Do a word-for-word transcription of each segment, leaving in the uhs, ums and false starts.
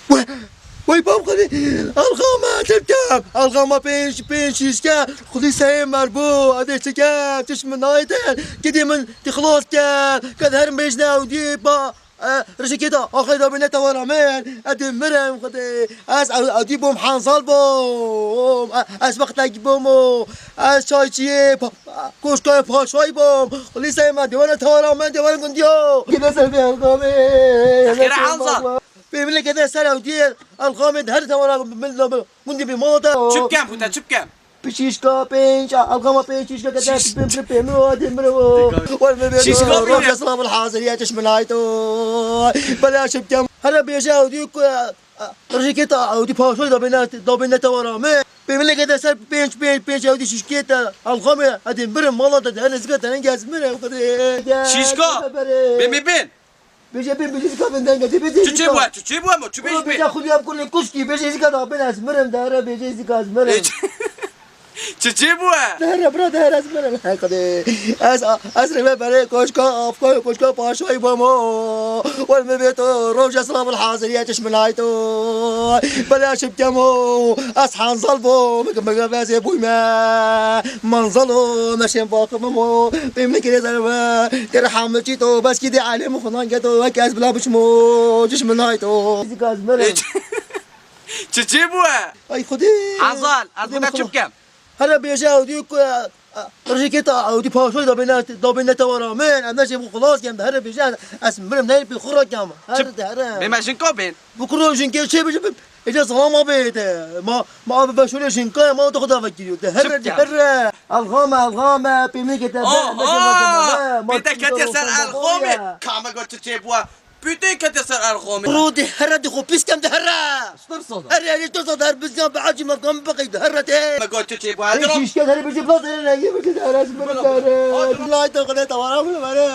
Wey, wey bab xwedî, elxama çi bikem? Elxama pênc, pênc şîşke, xwedî seyê mer bû, ez ê çi kem, çiş min nayêtin, kidî min ti xilas ke, ke her mêjne ew dî ba, e, rişekê de axê de bine tewara min, ez dê mirim xwedî, ez ew, ew dî bûm henzal bûm, e, ez wextekî bûm, ez çayçiyê, pa, pa, koşkayê paşayî bûm, xwedî seyê mer dêwane tewara min, dêwane gundiyo. Kide ser vê elxamê, Xêre henzal. Pê min kete ser ew diyê elxamê di her tewara min la min gundî bê mala te. Çi bikem ku te, çi bikem? Pişîşka pênc, elxama pênc şîşka kete Şîş- pê min, pê min o, dê min o. Wer min bê Şîşka to, pê- roja silav hazir ya çeşminay to. Bela çi bikem? Here bêje ew diyê ku, e, e, rejekê ta ew dî paşoy da bêne, da bêne tewara min. Pê min kete ser pênc, pênc, pênc ew dî şîşkê te elxamê, edê mirim mala te, here zika te nengez mirim. Şîşka? Bê min bên. Bêje bê, bêje zika bin denge, dê bêje zika. Çi çê bûye, çi çê bûye mo, çi bêj bê? Bêje xulya bi kurlê kuşkî, bêje zika da bin ez mirim, de here bêje zika ez mirim. Çi çê bûye? De here bira, de here ez mirim. Xwedê. Ez, ez rêve berê koşka, afka, koşka paşayî bûmo. Wer min bê to, roja silav hazir ya çeşminay to. Bela çi bikem o, ez henzal bûm, min, min, ez ê bûyme. Manzalo, meşên vakimim o, pê min kirê zerve, kirê hamil çî to, bes kî dê alê min xunan geto, wek ez bila biçim o, çiş min nayto. Zîka ez mirim. Çi çê bûye? Ay xwedê. Azal, ez Xwedê bûne min çi xwe- bikem? Here bêje ew dî ku, e, e, rejekê ta ew dî paşoy da bêne, da bêne tewara min, em neşê xwe xilas kem, de here bêje ez, ez mirim, neyê pê xwe rakem. Here de here. Bê me jinka bên. Bi kuro jinkê çê bêje, Êca zilama bê te. Ma, ma abi veşûrê jinka ye, ma tu xwe dava kiriyo. De here, de here. Elxame, elxame, pêmnêkê te be, Aha! Pê te ketiye ser elxamê. Ka me got çi çê bûye. Pê te ketiye ser elxamê. Ro de here, de xwe pîs kem de here. Stir soda. Here, here, stir soda, her bizyan bi acî mevka min biqey de here te. Me got çi çê bûye. Ê şîşke here, bijî baz here, ne, ye bijî de here, ez min de here. Lay te xwe de tewara min here.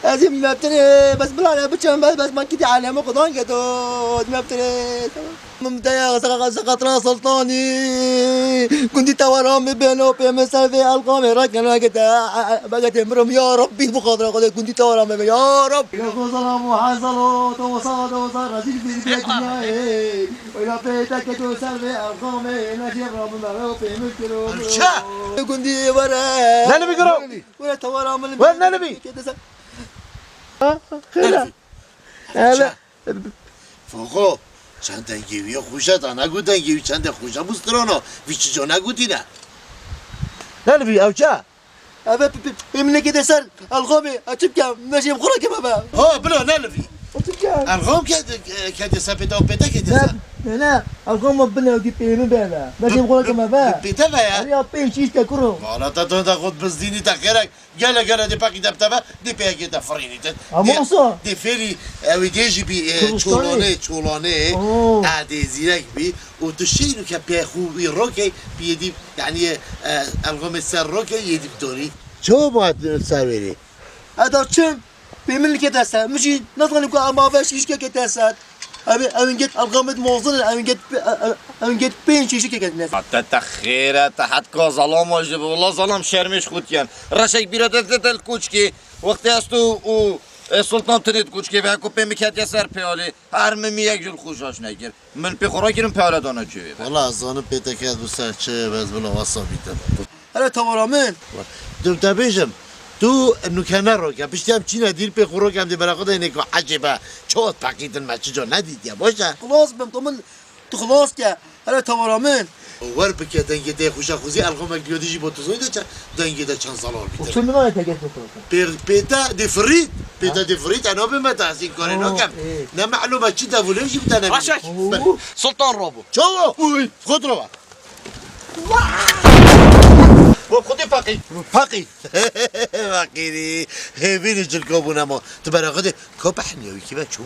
Ez ê mevtire, bes bila ne biçem, bes, bes ma kî de aleme xudan gedo, mevtire. Min te ya Zeqatira Sultanî, gundî tewara min bêno pê min ser vê elqamê rakeno, veke te, veke te mirim, ya Rabbî, bi xatira Xwedê gundî tewara min bê, ya Rabbî. Ya xwe zana bu hazalo, doza, doza, rezîl bir bir dinyayê. Oyla pê te keto ser vê elqamê, ne jê ra min bero pê min kiro. Gundî were. Neli bigiro. Were tewara min. Were neli bi. Kete ser. Ha, xêra. Hele. Foko, çend dengê wî ye xweş e, da negot dengê wî çend e xweş e, bû strana, vî çi ca negotîne. Ne li vî ew çi? Eve p-, p-, pê min nekete ser elxamê, ez çi bikem, meşê bi xwe rakim eve. Ha, bila ne li vî. Ez çi bikem? Elxam ke-, ke-, kete ser pê te û pê te kete ser. Ne, ne, ne, elxama bine ew dî pê min be eve. Meşê bi xwe rakim eve. Bi pê te ve ya? Her ya pênc şîş te kuro. Valla te, te, te xwe bizdînî te xêrek. Gele, gele, dê peqî de bi te ve, dê peyekê te firînîtin. Ama dê, olsa. Dê fêrî, ew ê dê jî bî, e, Kurdistan çolanê, çolanê, Oo. E, dê zîrek bî. Û tu şîn û ke pê xû wî rokey, piyê dî, yanî, e, elxamê ser rokey, yê dî bi dorî. Çawa ma ser wêrê? Eda çim, pê min like dese, min jî nazanim ku em ave şîşke ke dese. Ew ê, ew ê get elxamê mozin in, ew ê get, ew, ew, ew ê get pênc şîşikê ketine. Te, te xêr e, te hetka zelama jî bi. Wela zelam şermê ji xwe diyen. Reşek bîra te, te, te li koçkê. Wextê ez tu û, e, Sultan tinê di koçkê ve, ku pê min ketiye ser peyalê. Her min mi yek jî li xwe şaş nekir. Min pê xwe rakirin peyale dana çêvê. Wela ez zanim pê te ket bi ser çi, ez bila wasa bîtim. Hele tewara min. Tu te bêjim, tu nuke ne roke, piştî em çîne dîr pê xwe roke, em dê bera xwe de yênê ku ecêbe, çawa peqîtin me çi ca nedîtiye, baş e? Xilas bim, tu min, tu xilas ke, hele tewara min. Wer bike dengê te xweşa xwezî, elxamek diyo dijî bo tu zoy de çe, dengê de çend zalal bîtin. Û tu min ayê te gel tu xwe. Pê, pê te dê firît, pê te dê firît, ena bê me te hesîn karê nakem. Ne me'lûme çi devûlê jî bi te ne. Raşek. Sultan Rabo. Çawa? Uy. Xwe diro. Bo xwedê feqîr. Feqîr. Feqîrî. Hêvînî cilka bûne ma. Tu bera xwedê ka behniya wî kî ve çû.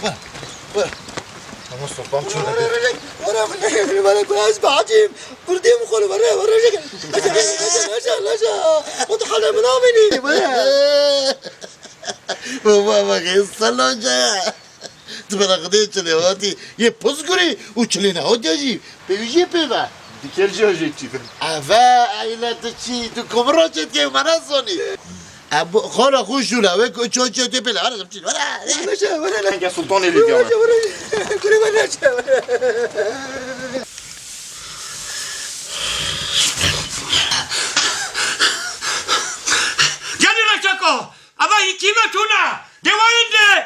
Were, were. Ama Sultan çû. Were, were, were, were, were, ez behecîm. Kurdê min xwe were, were, were. Leja, leja, leja, leja. O da hale min amînî. Were. Baba, bak, salonca. Tu bana xwedê çilê hatî, yê pizgurî û çilê nehatî jî, pêwî jî pê ve. Diker jî jê çî bin. Eve, eyle tu çî, tu komira çêdikê, me nezanî. E, bu, xala xwe şûla, wek ço ço tê pêle, were, were, were. Were, were, were. Gel sultanê lê diyana. Were, were, were. Kure were, were. Gelin aşağı. Ama hikime tuna. Devam edin.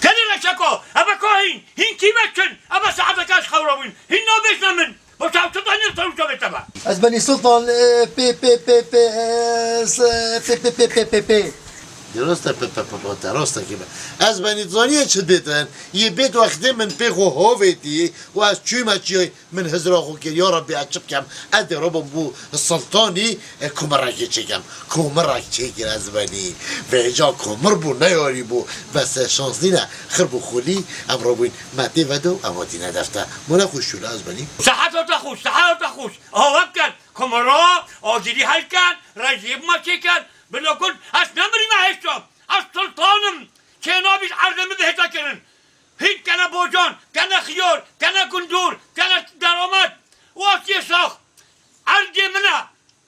Gelin aşağı. Ama kohin. Hin kime çün. Ama saate kaç kavramin. Hin no beş namin. Bu çav tutan yıl sonuçta betama. Ez benî Sultan, e, pê, pê, pê, pê, e, s-, pê, pê, pê, pê, pê, pê. Derosta pê, pê, pê, pê, derosta kime. Ez benî zanî çi bêtin. Yê bêt wextê min pê xwe hovêtî û ez çûyme çiyayê. Min hizra xwe kir, ya Rebbî, ez çi bikem? Ez dê robim bû Sultanî, e, komirekê çêkem. Komirek çêkir ez benî. Vêca komir bû, neyarî bû. Bes, e, şans nîne. Xir bû xulî, em robûyn me tê vedo, em hatîne defte. Mole xwe şûle ez benî. Seheta te xweş, seheta te xweş. Awa bikin, komira, agirî helkin, rejî bi me çêkin. Bila ku ez nemirîme hêşta. Ez Sultan im. Çênabî ji erdê min bihête kirin. Hîn kene bocan, kene xiyar, kene gundor, kene deramet. Û ez yê sax. Erdê min e.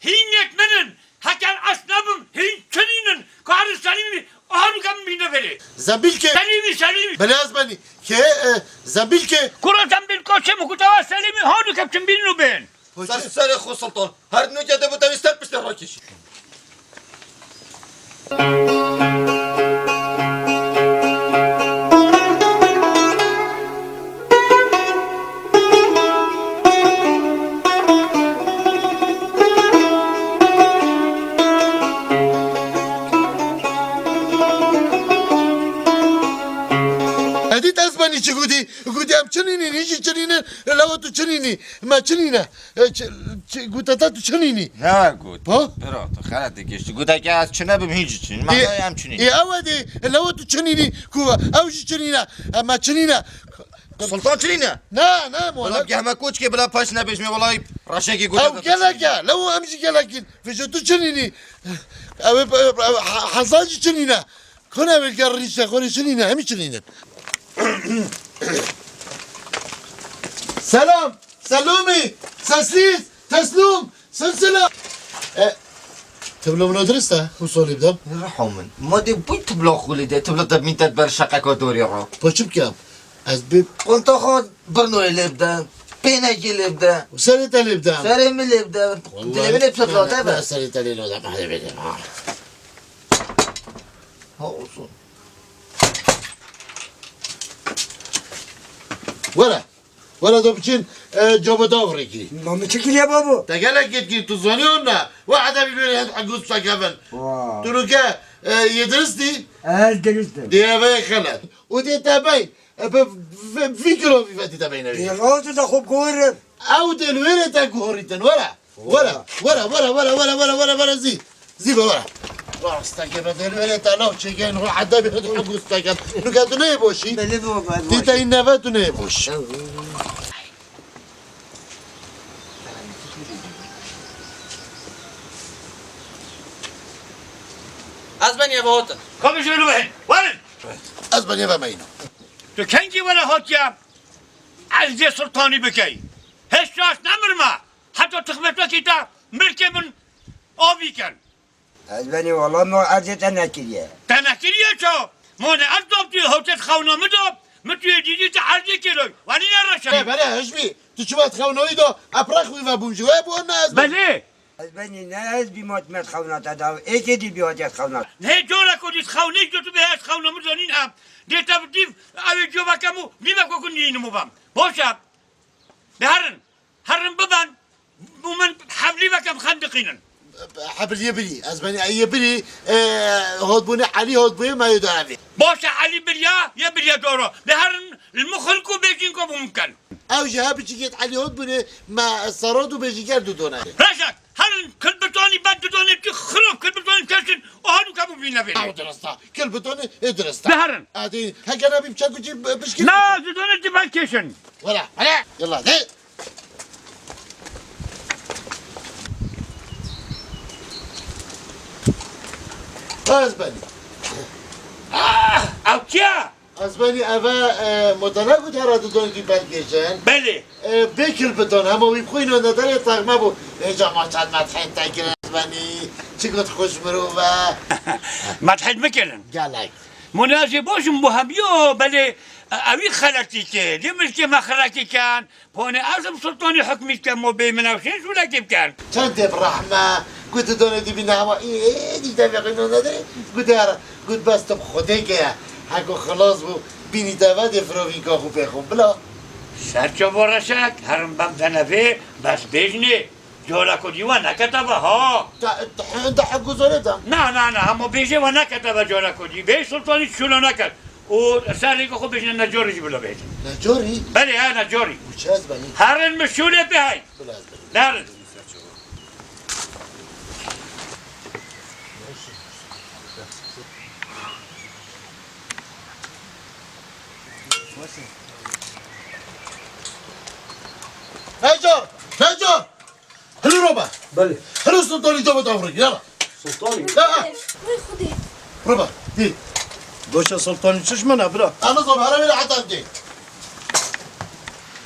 Hîn yek min in. Heker ez nebim, hîn çinîn in. Ku herin Selîmî, aha nûke min bîne verê. Zembîlkê. Selîmî, Selîmî. Belê ez benî. Kê, e, zembîlkê. Kuro zembîlko çi min ku te wa Selîmî, ha nûke çin bînin û bên. Ser serê xwe Sultan. Her nûke de bi tevî ser piştê rakêşî. Edî ez benî çi gotî? Gotî em çinînî, hîn jî çinînin, lewa tu çinînî, me çinîne. E, ç-, ç-, gote te tu çinînî? Ne got? Ha? Bira, tu xelet dikiştî. Gote ke ez çine bim, hîn jî çinî. Ê, manayê em çinî. Ê, ew e dê, lewa tu çinînî, ku ew jî çinîne. Em çinîne. Sultan çinîne? Ne, ne, Oğlum, mola. Gehme koçkê bila paş nebêjme, wallahî reşekî gote. Ew gelek e, lewa em jî gelekîn. Vêca tu çinînî. Ew, ew, ew, ha-, Hezan jî çinîne. Kone ew ger rîşe, xwe çinîne, hemî çinîne. Selam, Selûmî, Seslîz, Teslûm, Silsila. E, tiblo min o dirist e, hû solî bidem. Reho min. Ma dê bûy tibla xulî de, tibla te mîn te ber şeqeka dorî ra. Pa çi bikem? Ez bi Qonta xwe birnoyê lê bide, pênekî lê bide. Serê te lê bidem. Serê min lê bide. Dilê min ê bi te bide. Serê te lê lo de, hadi bide. Ha. Ha olsun. Were. Were do biçin, e, coba dav rêkî. Ma min çi kiriye babo? Te gelek yêt kir, tu zanî hon ne? Wahede bir böyle hegûs sekevin. Wa. Tu nuke, e, yê diristî? Ez diristim. Diye ve xelet. Û dê te bey, e, bi, bi, vî kilo vî vetî te bey nevî. Dê razî de xwe biguherim. Ew dê li wêrê te guhorîtin, were. Were, were, were, zî. Zî be were. Rasteke be dê li wêrê te nav çêkin, ro edebî xwe dû hegûs sekin. Nuke tu neyê boşî? Belê baba, ez Dî te boşî. Yî neve tu neyê boş. Ez ben yeve hotin. Komşu beni verin. Verin. Ez ben yeve meyno. Tu kengî were hatiye? Ez dê sultanî bikey. Hêşta ez nemirme. Heta tixbetekî te milkê min avî ken. Ez benî wala ma erdê te nekiriye. Te nekiriye ça? Ma ne ez dap tu hewtet xewna min dap. Min tu yê dîdî te erdê kêroy. Wanî ne reşe. Bere, bere, hişbî. Tu çima xewna wî da? Epraq wî ve bûn ji we bû ne ez bûn. Belê. Ez benî ne ez bî ma tu met xewna te da. Êkê dî bî hatiye xewna. Ne cara ku dît xewnê ji tu bê ez xewna min zanîn em. Dê te bi dîv ew ê covek em û dîvek ku nînim û bam. Boş e. Bi herin. Herin biben û min heblî vekem xendiqînin. Hebil yê birî. Ez benî ey yê birî, e, hotbûnê Elî hotbûyê me yê da evê. Baş e, Elî biriya, yê biriya doro. Bi herin li min xulk û bêjîn ku bû min ken. Ew jî he biçikêt Elî hotbûnê me serot û bêjîger dudone. Reşek, herin kilbitanî ben dudonê tu xirop kilbitanî kesin û hanu ke bû bîne vê. Ew dirista. Kilbitanî ê dirista. Bi herin. Adî, heke nebî biçek û çî bi-, bişkî. Na, dudonê tu ben kesin. Wala, hele, yallah, de. Ez benî. Ah, ew kî ye? Ez benî eve, e, modela ku dera didon ki belkêşin. Belê. E, bêkil bidon, hema wî bi xwe îno nedarê texme bû. Êca ma çend medhên te kirin ez benî. Çi got xweş mirov e. Medhên bikirin. Gelek. Mona jê boşim bu hem yo, belê, e, ewî xeletî ke. Lê milkê me xeletî ken. Ponê ez im sultanî hukmî dikem, mo bê min ew şên şûlekê bikin. Çend dê bi rehme, ku tu donê dibîne hewa, ê, ê, dî devê xwe nûne de, ku dê re, ku bes tu bi Xwedê ke, heko xilas bû, bînî deve dê firovînka xwe pê xwe bila. Serçe bo reşek, herim bem denevê, bes bêjnê, cora ku dî we nekete ve ha. Te, te, te hek guzore dem. Na, na, na, hema bêjê we nekete ve cora ku dî. Bê sultanî şûlo neket. Û serê ku xwe bêjne necorî jî bila bêjin. Necorî? Belê, he, necorî. Û çi ez benî? Herin min şûlê pê hey. Bila ez benî. Nerin. Neco! Neco! Hilo roba! Belê. Hilo sultanî coba tavrik, yala. Sultanî? Ya, ha. Vay Xwedê. Roba, dî. Goşa sultanî çişmene, bira. Ana zor, hara bile hatan dî.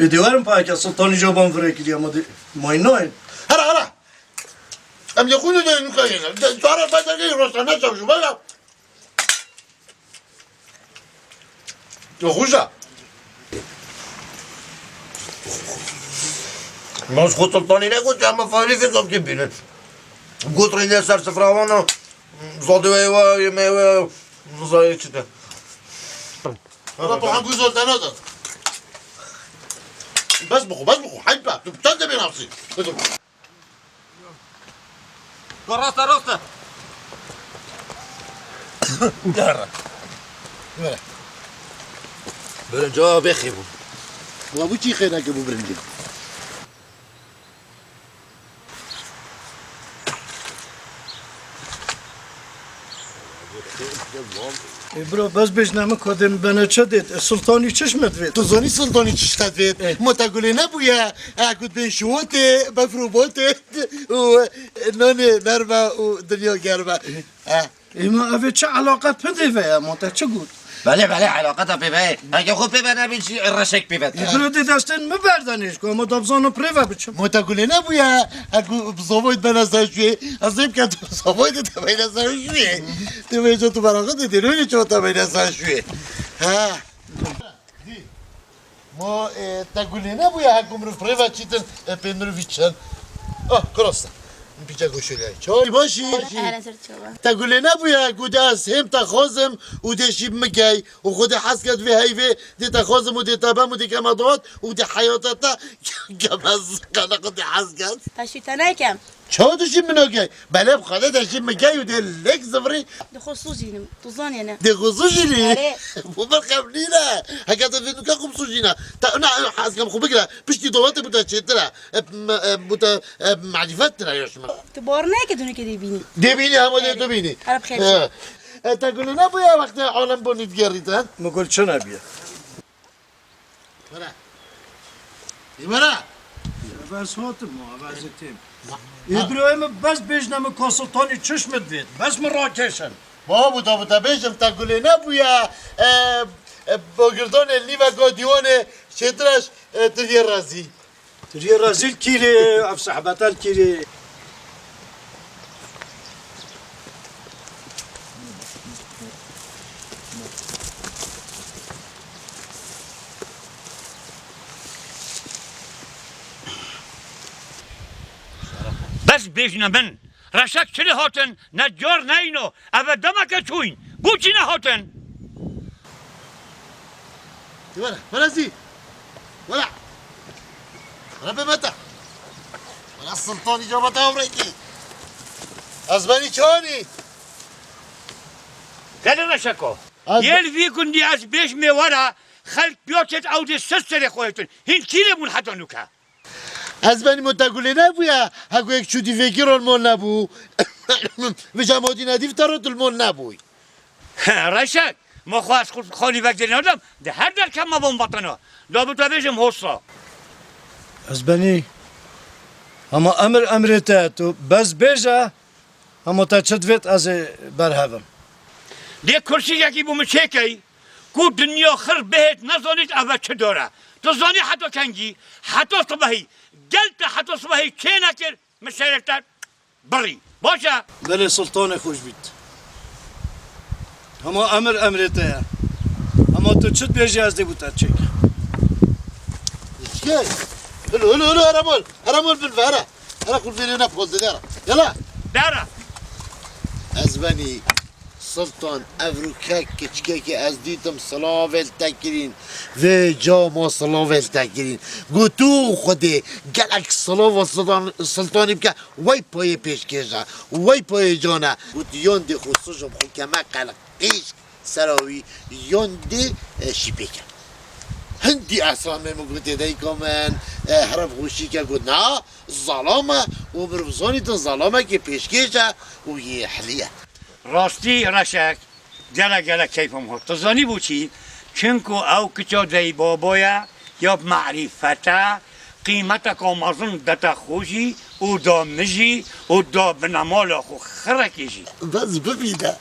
Ê dê werin payke sultanî coban vire kiriye, ma dê maynayin. Hara, hara. Em yekûnî de nûka yene. De, tu hara bata gey rosta, ne çavşu, bala. Te xweş e. Mas xwe sultanî negot, em farî fê zafkê bînin. Got rêne ser sifra wan, zadê we wa, yemê we, zayê çi de. Ama bu hangi zor dana da? Bes bixwe, bes bixwe, heypa, tu çend de bê nafsî. Rast e, rast e. Yara. Böyle. Böyle cevabı xêbû. Ula bu çî xêneke bu birinci. Ê bira, bes bêjne min, kadên bene çi dêt? Sultanî çiş me divêt? Tu zanî sultanî çiş te divêt? Eh. Mota gulê nebûye, e, ku dibên şiwotê, befr û botê û nanê nerme û dinya germe. Eh. Ê ma evê çi eleqet pidê ve ye? Ma te çi got? Belê, belê, eleqeta pê ve ye. Heke xwe pê ve nebî jî reşek pê ve. Ê bira dê destên min berdenêj ku, ama da bizano pirê ve biçim. Mota gulê nebûye, e, ku bi zavoyt bene ser şûyê. Ez ê bikem tu bi zavoyt de te beyne ser şûyê. Tu vêca tu beraxet de dê rûnê çawa te beyne ser şûyê. Ha. Mo, e, te gulê nebûye, hek û mirov bi rê ve çîtin, e, pê mirovî çin. Ah, kirasta. Min pîçek goşê lê. Çawa yî, baş î? Ehlen ser çawa. Te gulê nebûye, ku de ez hêm te xwazim û dê şî bi min gey û xwe dê hez ket vê heyvê, dê te xwazim û dê te bem û dê keme dawet û dê heyata te keme zikana xwe dê hez ket. Te şî te nekem. Çawa tu jî min okey? Belê bi Xwedê te jî min key û dê lêk zivirî. Di xwe sûjînim, tu zanî ne. Dê xwe sûjînî? Erê. Bu bir xev nîne. Heke te vê nuke xwe bisûjîne. Te ina ez kem xwe bigire. Piştî dowetê bu te çêtir e. E, me, e, bu te, e, marîfet tira yoş min. Tu bar neke tu nuke dê bînî. Dê bînî hema dê tu bînî. Erê, bi xêr. E, e, te gulê nebûye wextê alem bo nî digerîtin? Min gul çi nebîye? Were. Ê were. Ev ez hatim, ma, ev ez ê têm. Ma- Ê bira, ê min bes bêjne min ka sultanî çiş min divêt. Bes min rakêşin. Ma bu da bu te bêjim te gulê nebûye. E, e, bagirdanê nîveka dîwanê şêtir e, e, tiriyê rezîl. Tiriyê rezîl kîrê, ev sehbetel kîrê. Bes bêjne min, reşek çi lê hatin, ne car neyno, eve demeke çûyn, bû çi nehatin? Were, were zî. Were. Were bê mete. Were sultanî cama te avrekî. Ez benî çanî. Gelê reşeko. Ez Yê li vî gundî ez bêjmê were, xelk piya çêt ew dê sist serê xwe hêtin. Hîn kî lê bûn heta nûke? Ez benî mota gulê nebûye, heko yek çû dî vekî ron mon nebû. Vêca modî nedîv te ro tu li mon nebûy. Reşek, ma xwe ez xwe xanî vek dê nadem, di her derke me bon vatena. Da bi te bêjim hosta. Ez benî, hema emir emrê te, tu bes bêje, hema te çi divêt ez ê berhevim. Dê kursîkekî bo min çêkey, Ku dinya xir bihêt nezanît eve çi dor e. Tu zanî heta kengî, heta sibehî, gel te heta sibehî çê nekir, min serê te birî. Baş e? Belê Sultanê xweş bît. Hema emir emrê te ye. Hema tu çi dibêjî ez dê bo te çêkim. Çi? Hulu, hulu, hulu, here mol. Here mol bin ve, here. Here xwe vêrê ne poz de, here. Yala. Dera. Ez benî Sultan, evrû kek kiçikekê ez dîtim silavê li te kirîn. Vê ca ma silavê li te kirîn. Got, tu Xwedê gelek silava Sultan, Sultanî bike. Wey payê pêşkêş e, wey payê can e. Got, yan dê xwe sijim xwe keme qelqîş sera wî, yan dê, e, şîpê ke. Hindî esramê min gotê, dayika min, e, here bi xweşî ke. Got, na, zalam e û mirov zanîtin zalamekê pêşkêş e û yê hilî ye. Rastî Reşek, gelek gelek keyfa min hat. Tu zanî bo çi? Çunku ew kiça dey baba ye, ya bi merîfet e, qîmeteka mezin dete xwe jî û da min jî û da binemala xwe xirekê jî. Bes bibîne.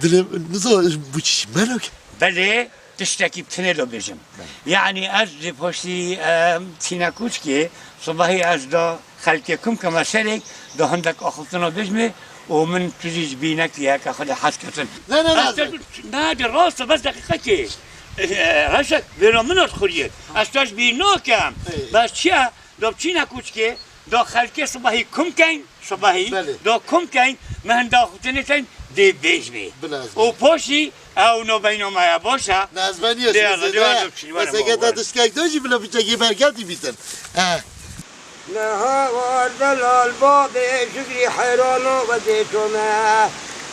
Dilê min niza bo çi jî merak e. Belê, tiştekî bi tinê de bêjim. Belê. Yanî ez li paştî, em, tîne kûçkê, sibehî ez da xelkê kum keme serek, da hindek axiftina bêjmê û min tu jî ji bîr nekiriye ke Xwedê hez ketin. Ne, ne, ne, Ez te ne. Na, de rast e, bes deqîqekê. E, e, Reşek, vêra min hat xuriyê. Ez te ji bîr nakem. Ey. Bes çi ye? Da bi tîne kûçkê, da xelkê sibehî kum keyn, sibehî, Belê. Da kum keyn, min hinda xutinê keyn, dê bêjmê. Bila ez Û paşî, ew nobeyna me ye, baş e? Ne, ez benî, Dê ez Allah, dê Allah, dê Allah, Bes ege te tiştek da jî bila biçekî berketî bîtin. Eh. Niha war delal babê şikrî heyrano wezê çome.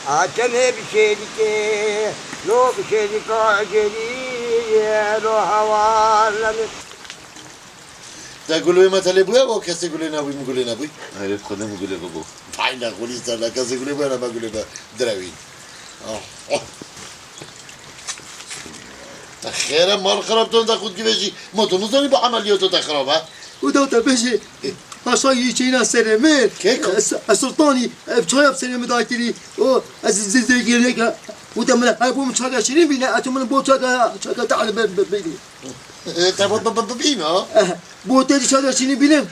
Hakemê bi şêrikê, lo bi şêrika ecelî, lo hawar lemê. Te gulê me telê bûye, o kesê gulê nebûy, min gulê nebûy. Hayret, xwedê min gulê bibû. Payna gulî ser, ne kesê gulê bûye, ne me gulê be direwîn. Oh, oh. Te xêre mal xirab ton de xud givêjî. Ma tu nizanî bi emeliyata te xirab e? Û da te bêjê, paşa yî çêna serê min. Keko? Ez, ez sultanî, ev çaya bi serê min dakirî. O, ez zê-, zê-, zêgirêk e. Û te min, her bo min çaka şîrîn bîne, ez tu min bo çaka, çaka tahl be, be, be. E, te bo, bo, bo, bo, bîna? Eh, bo te çaka şîrîn bîne.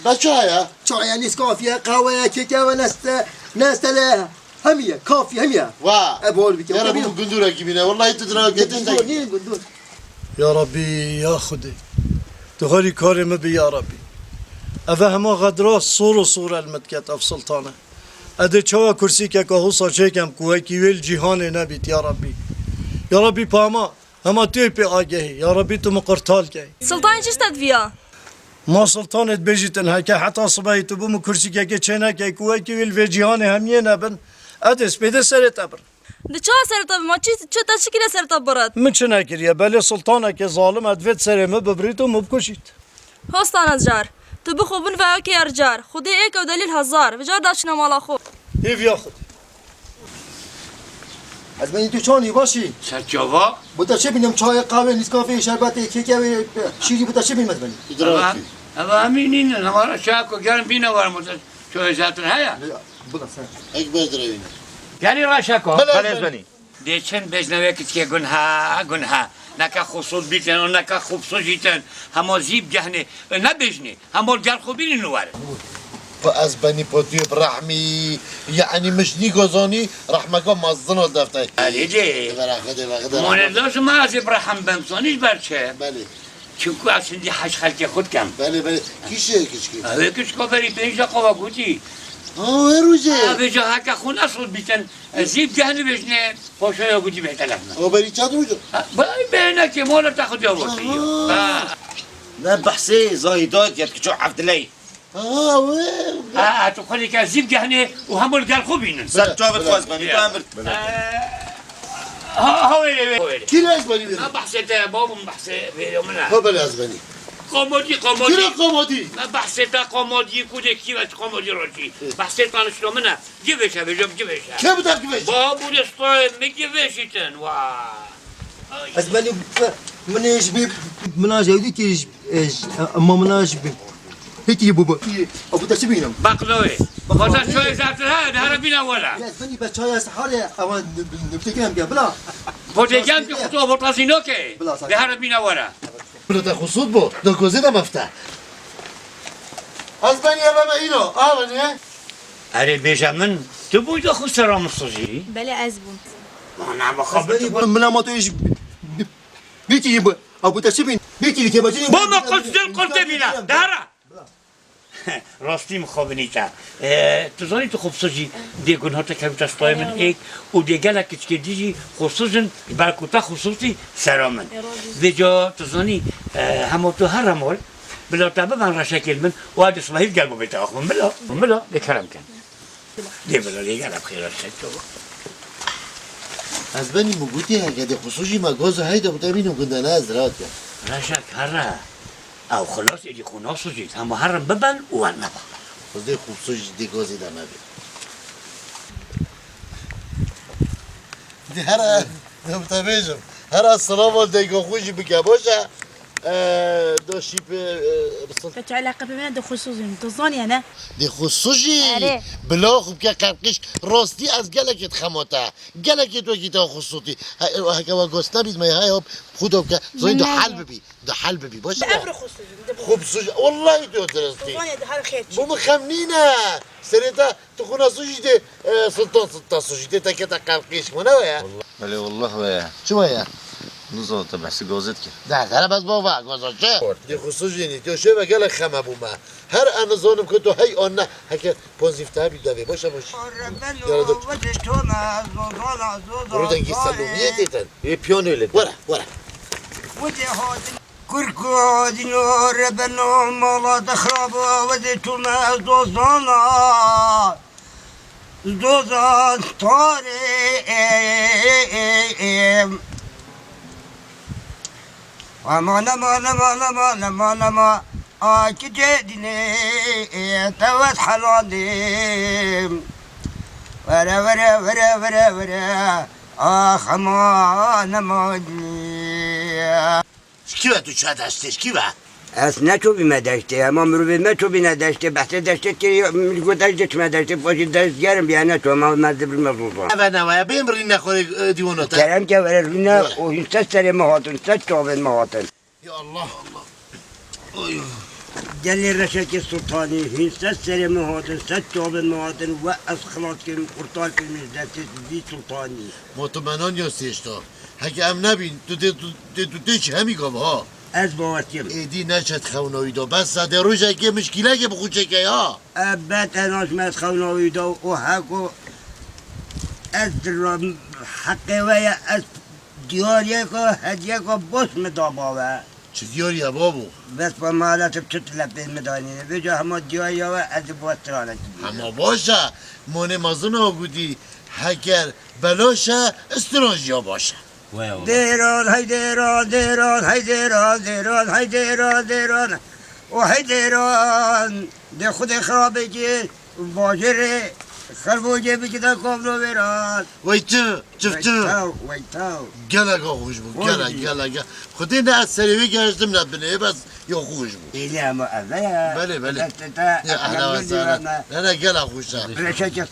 Be çaya? Çaya, Nescafe ye, qehwe ye, keke ve neste, nestele. Hemiye, kafî hemiye. Wa. E, bor bike. Yara bu gundurekî bîne. Wallahî tu dira getin. Gundur, nî gundur. Ya Rabbî, ya Xwedê. Tu herî karê min bî ya Rabbî. Eve hema xedra sor û sor el min diket ev sultane. Edê çawa kursîkeka husa çêkem ku wekî wê li cîhanê nebît ya Rabbî. Ya Rabbî pama. Hema tu yê pê agehî, ya Rebî tu min qurtal key. Siltanê çi ji te diviya? Ma siltanê dibêjîtin heke heta sibehî tu bo min kursîkekê çênekey ku wekî wî li vê cîhanê hemiyê nebin, edê spêdê serê te bir. Di çawa serê te bi ma çi, çi te çi kiriye serê te birit? Min çi nekiriye, belê siltanekê zalim e divêt serê min bibirît û min bikuşît. Hostana car. Tu bixwe bin ve eke yar car. Xwedê êk ew delîl hezar. Vêcar daçine mala xwe. Hêviya Xwedê. Ez benî tu çanî başî? Serçava. Bi te çi bînim? Çayê, qehwê, nîskafê, şerbetê, kekewê, şîrî bi te çi bînim ez benî? Eva, eva hemî nînin. Hema çaya ku germ bîne werim. Çayê zêtir heye? Bila sen. Ekber direwîne. Gelî Reşeko. Belê ez benî. Dê çend bêjne wê kiçikê gunha, gunha. Neke xwe sod bîtin û neke xwe bisojîtin. Hema zî bi gehnê. Nebêjnê. Hema li gel xwe bînin û werin. Pa ez benî potiyê bi rehmî. Yanî min ji nîka zanî rehmeka mezin a deftay. Erê dê. Vera xwe dê, vera xwe dê. Mane lazim e ez ê bi rehm bim. Zanî ji ber çi? Belê. Çimku ez hindî hej xelkê xwe dikem. Belê, belê. Kî şê kiçikê? Ew ê kiçika berî pênc deqa we gotî. Ha, her rojê. Ha, vêca heke xwe nesod bîtin. Ez zî bi geh nibêjnê. Paşa ya gotî bê telef me. O berî çend roj e? Ha, bay bênekê mala te xwe diya votî. Aha. Ha. Ne behsê Zahîda ket kiço Evdiley. Ha, wê. Ha, tu xwedê ke zîv gehnê û hemû li gel xwe bînin. Ser çavê xwe ez benî, tu emir. Ha, ha, wê, wê, wê. Kî ez benî wê? Me behsê te, babim behsê vêrê min e. Ha, belê ez benî. Komodî, komodî. Kî re komodî? Me behsê te komodî, ku de kî ve komodî rojî. Hı. Behsê tanişto min e. Givêşe bêjim, givêşe. Kê bi te givêşe? Babûrê stayê min givêşîtin, wa. Ez benî, min ê ji bî, min a jewdî kî ji, e, ji, e, ma min a ji bî. Hêkî bû bû. Abû te çi bînim? Baqlawê. Baqlawê. Xwata çayê zertir he, de here bîna wela. Ez benî be çaya sehar e, ewan niftekirim ke, bila. Bo dêgel ki xuto bo tazî noke. Bila, sakin. De here bîna were. Bilo te xusût bo, do gozê de mefte. Ez ben ya bebe îro, a ben ye. Erê bêje min, tu bûy de xwe sera min sojî? Belê ez bûm. Mana mixabin. Bila ma tu iş bitî bu. Abu te çi bin? Bitî bitî. Bo me qul zil qul te bîna. De here. Rastî mixabinî te. E, tu zanî tu xwe bi sojî dê gunha te kevî te stayê min êk û dê gelek kiçikê dî jî xwe sojin ji ber ku te xwe sojî sera min. Vêca tu zanî, e, hema tu here mal, bila te biben reşekê li min û hadi sibehî gel bibê te axivin. Bila, bila, dê kerem kin. Dê bila, dê gelek xêra şek to. Ez benî min gotî heke dê xwe sojî me gozo heyda bi te bînim gundane ez rahat ya. Reşek here. Ew xilas êdî xwe nasojît, hema herin biben û werneba. Xwedê xwe bisojît dê gazê de mebe. Dê here, dê bi te bêjim. Here silava dêga xwe jî bike, baş e? E, do şî bi, e, bi sil- Te çi eleqe bi min e, dê xwe sojîm. Tu zanî ne? Dê xwe sojî? Erê. Bila xwe bike qelqîş. Rastî ez gelekê dixema te. Gelekê tu wekî te xwe sotî. He, heke we gost nebît me, hey hop, xwe do bike. Zanî do hel bibî. Di hel bibî, baş e? Bi evre xwe sojîm, di xwe bi sojîm. Wallahî tu dirist î. Tuzanê di her xêr çi. Bu min xem nîne. Serê te, tu xwe nasojî dê, e, sultan sultan sojî dê te kete qelqîş. Bu ne we ye? Belê wallah we ye. Çi we ye? Nizanim te behsî gazê dikir. De, de, bes bava, gaza çi? Dê xwe sojînî, tu şeve gelek xeme bû me. Her e nizanim ku tu hey an ne. Heke Ponzîf te bî devê, baş e, baş. Yara dur. Rûdengî Selûmiyê têtin. Ê piyanoyê li. Were, were. Kurko dino rebeno mala de xirabo, wedê tu me zozana. Zozan tarê. Aman, aman, aman, aman, aman, aman. A çiçê dinê, tewet helandê. Were, were, were, were, were. Ax, aman, aman. Ji kî ve tu çûye deştê, ji kî ve? Ez neçûbîme deştê, hema mirovê me çûbîne deştê, behsê deştê kiriye, min got ez jî çime deştê, paşê deştgerim bîye neçû, hema me dibirme zozan. Eve newe ye, bê mirî nexorê, e, dîwona te. Kerem ke were rûne, were. Û hîn sed serê me hatin, sed çavên me hatin. Ya Allah Allah. Oy. Gelê Reşekê Sultanî, hîn sed serê min hatin, sed çavên min hatin, we ez xilas kirim, qurtar kirim ji destê vî sultanî. Ma tu menan ya sêşta. Heke em nebîn, tu tê, tu tê, tu tê çi hemî gav ha? Ez bawertiyim. Êdî neçet xewna wî da. Bes sedê rojekê mişkîlekê bi xwe çêke ya. Ebet enaş me ez xewna wî da û heko ez dira heqê we ye, ez Diyariyeka hediyeka baş mi da bawe. Çi diyariye babo? Bes ba maalesef çi tilepên mi danîne. Vêca hema diyariya we ez ê bo stranekî bînim. Hema baş e. Monê mezin a gotî, heker belaş e, stran jî ya baş e. Dêran, hey dêran, dêran, hey dêran, dêran, hey dêran, dêran. O hey dêran. Dê xudê xirabê kir. Bajêrê Xerbocê bikide kovro vêran. Wey çi, çi, çi. Wey taw, wey taw. Gelek xweş bû, gelek, gelek, gelek. Xwedê ne ez serê wê gehiştim ne binê, bes ya xweş bû. Êlê hema ev e ya. Belê, belê. Destê te, ya, ehla ve sehla. Ne, ne, gelek xweş e. Reşekê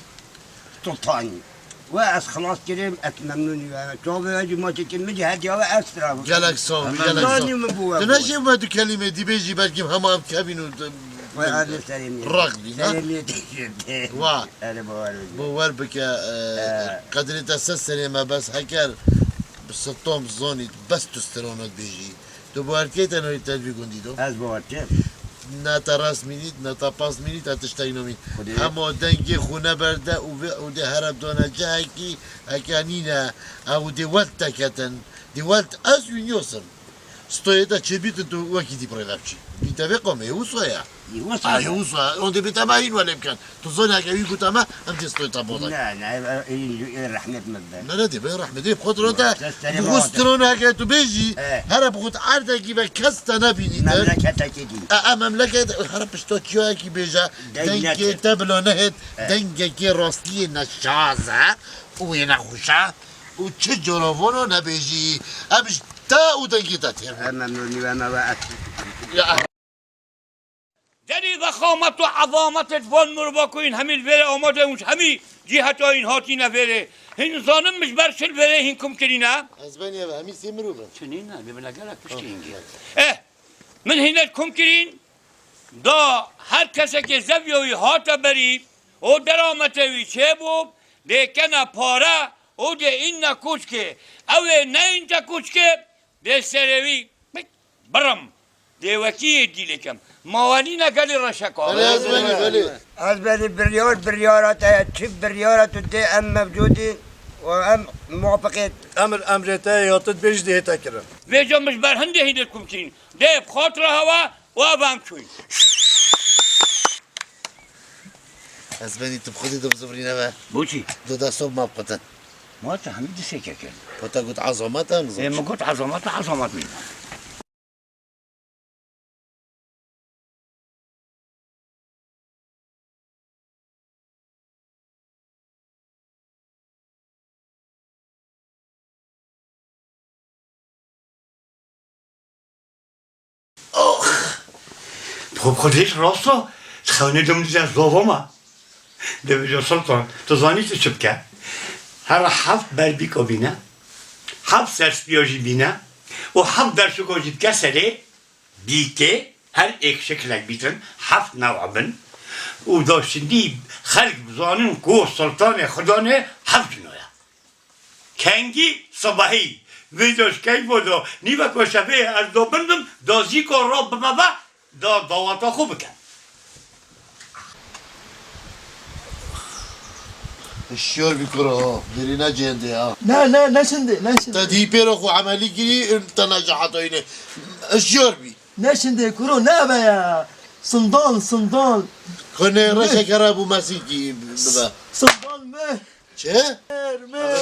Sultanî. We ez xilas kirim, ez memnûn im. Çavê we jî maçê min jî hediya we ez tira bikim. Gelek sağ ol, gelek sağ ol. Zanî min bû we. Tu ne jê me du kelîme dibêjî, belkî hema em kevîn û Vay, hadi serê min. Rak bî, ne? Serê min têkildi. Wa. Erê, bawer bike. Bawer bike, e, qedrê te sed serê me bes heker bi sitom zanît, bes tu strana dibêjî. Tu bawer dikey te nayê te vî gundî do? Ez bawer dikim. Ne te rast mînît, ne te pas mînît, te tiştek namîn. Xwedê. Hema dengê xwe neberde û vê, û dê hereb dane cihekî, heke nîne, ew dê welt te ketin. Dê welt ez û niyos im. Stoyê te çêbîtin tu wekî dî bi rê ve biçî. Bî te vê qomê, wisa ye. Yê wisa ye. Yê wisa ye. Ondê bê te me hîn welê bikin. Tu zanî heke wî gote me, em dê stoyê te boday. Ne, ne, ê, ê, ê, rehmet me be. Ne, ne, dê be rehmet, dê bi xwe dira te. Bi xwe strana heke tu bêjî, here bi xwe erdekî ve kes te nebînî te. Memleketekî dî. E, e, memleket, here pişta çiyayekî bêje, dengê te bila nehêt, dengekê rastiyê ne şaz e, û yê ne xweş e. Û çi cara vana nebêjî, em ji te û dengê te têr bûn. Em memnûn nî, em eve et. Ya. Derî vexamet û ezametê ji van mirova ku yên hemî li vêrê amade û ji hemî Jî heta hîn hatîne vêrê. Hîn zanin min ji ber çi li vêrê hîn kum kirîne? Ez benî ev hemî sê mirov in. Çi nîne, lê bine gelek tiştî hîn giya. Eh, min hîn li kum kirîn, da her kesekê zeviya wî hate berî û deramete wî çêbû, dê kene pare û dê înne koçkê. Ew ê neyînte koçkê, dê serê wî birim. Dê wekî yê dîlê kem. Ma we nîne gelî reşeka. Belê, ez benî, belê. Ez benî biryar, biryara te ye. Çi biryara tu dê em mevcûdîn û em muwafiqê. Emir emrê te ye, ya tu dibêjî dê hête kirin. Vêca min ji ber hindê hînê kum kirîn. Dê bi xatira hewa û ev em çûyîn. Ez benî tu bi xwedê dibizivirîne ve. Boçî? Du dest me biqitin. Ma tu hemî dişekê kir. Xwe te got ezamet e, nizam. Ê, min got ezamet e, ezamet nîne. Oh! Xwe, xwe dît rast e, xewnê dim dît ez zava me. Dibêje Sultan, tu zanî tu çi bike? Here heft berbîka bîne, heft serspiya jî bîne û heft derşika jî bike serê bîkê, her êk şiklek bîtin, heft newa bin û da şindî xelk bizanin ku Sultanê Xudanê heft cino ye. Kengî sibehî, vêca ji keyfa da nîveka şevê ez da bindim, da zîka ra bime ve, da daweta xwe bike. Hişyar bî kura ha, derî necêndê ha. Ne, ne, ne şindê, ne şindê. Te dî pêra xwe emelî kirî, te necahetayîne. Hişyar bî. Ne şindê kuro, ne be ya. Sindan, sindan. Xwinê reşeke re bû mesîkî bibe. Sindan me. Çi?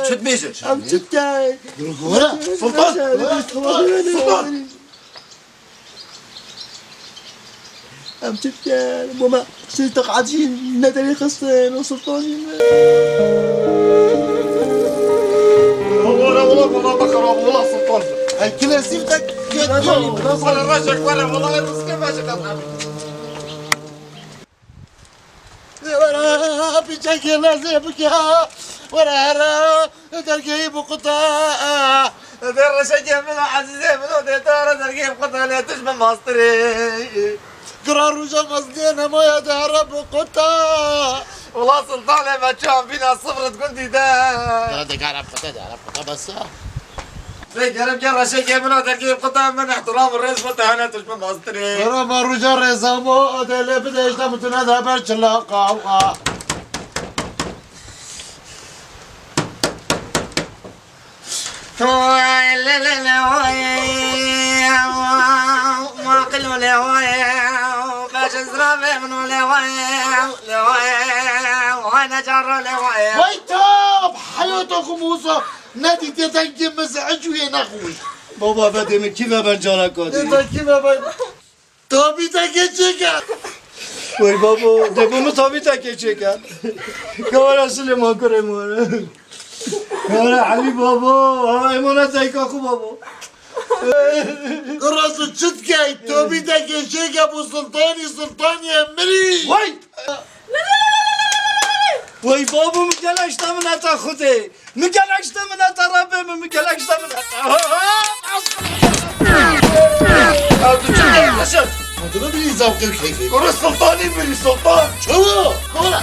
Çi dibêjin? Em çi dikey? Gurgura. Sultan! Sultan! Em çi dikey? Bo me sê teqat jî ne derê xistin û Sultan jî me. Wala, wala, wala, bixira, wala Sultan. Ey, klasîf te ketiyo. Wala rajek were, wala rizke vajek. Were, pîçekê lezê bike, were here dergehî biquta. Dê reşekê min û ezîzê min û dê te here dergehî biquta, lê tu ji min mastirê. Gira rûja mezinê nemaye de here biquta. Wela Sultanê me çav bîna sifret gundî de. Ya de here biquta, de here biquta bes e. Lê gerek ya reşekê min a dergê quta min ihtiram û rêz xwe te hene tu ji min mastirê. Were me rûja rêza mo, o dê lê bide işte min tu nede ber çila qawa. Lê lê lê oy, ma qilo lê oy, beş zirabê min o lê oy, lê oy, oy ne carro lê oy. Vay tab, heyata xwe Musa. Nedîtiye dengê min zehecûyê nexweş. Baba vedê min kî ve ben careka dî. Ê te kî ve ben? Tabîtekê çêke. Wey babo, dê bo min tabîtekê çêke. Kawara Silêman kurê min were. Kawara Elî babo, ha emaneteyka xwe babo. Kura tu çi dikey? Tabîtekê çêke bo Sultanî, Sultanî em mirî. Wey! Wey babo, min gelek ji te mineta Xwedê. Min gelek ji te mineta Rebbê min, min gelek ji te mineta. Ew tu çi dikey Reşet? Adına bir izam keyfê. Kuru Sultanî mirî Sultan. Çawa? Kura.